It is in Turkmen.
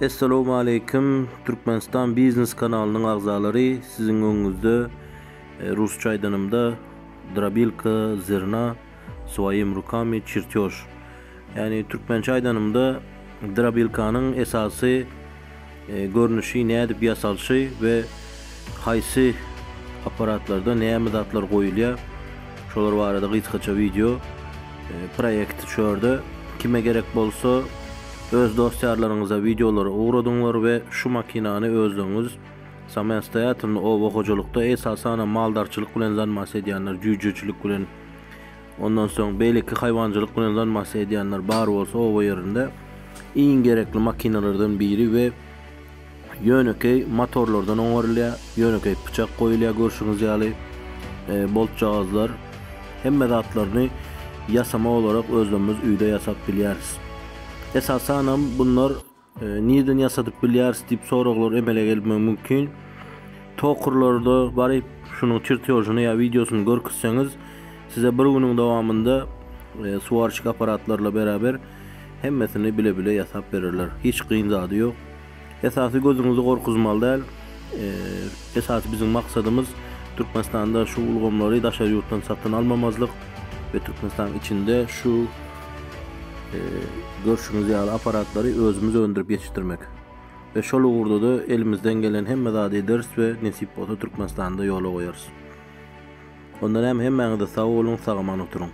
Essalowmaleýkim Türkmenistan biznes kanalynyň agzalary siziň öňüňizde rusça aýdanymda drabilka zerna svoýim rukami çirtýož ýagny türkmençe aýdanymda drabilkanyň esasy görnüşi nädip ýasalşy we haýsy apparatlarda näme zatlar goýulýar şolar barada gysgaça wideo proýekt şu ýerde kime gerek bolsa Öz dost-ýarlaryňyza wideolary ugradyňlar we şu makinany özleriňiz samostoýatelno oba hojalykda esasanam maldarçylyk bilen zanmasy edýänler jüýjeçilik bilen ondan soň beýleki haýwançylyk bilen zanmasy edýänler bar bolsa oba ýerinde iň gerekli makinalardan biri we ýönekeý motorlardan oňarylýar ýönekeý pyçak goýulýar görşüňiz ýaly boltjagazlar hemme zatlaryny ýasama olarak özlerimiz öýde ýasap bilýäris. Esasanam bunlar nirden ýasadyp bilýäris diýip soraglar emele gelmegi mümkin. Tokurlarda baryp şunuň çertýožyny ýa wideosyny görkezseňiz size bir günüň dowamynda swarçik aparatlarla beraber hemmesini bile-bile ýasap bererler. Hiç kyn zady ýok. Esasy gözüňizi gorkuzmaly däl. Esasy biziň maksadymyz Türkmenistanda şu ulgamlary daşary ýurtdan satyn almamazlyk we Türkmenistanyň içinde şu görşüňiz ýaly aparatlary özümiz öndürip ýetişdirmek. We şol ugurda-da elimizden gelen hemme zady ederis we nesip bolsa Türkmenistanda ýola goýarys. Onda näme hemmäňize sag boluň sag aman oturyň.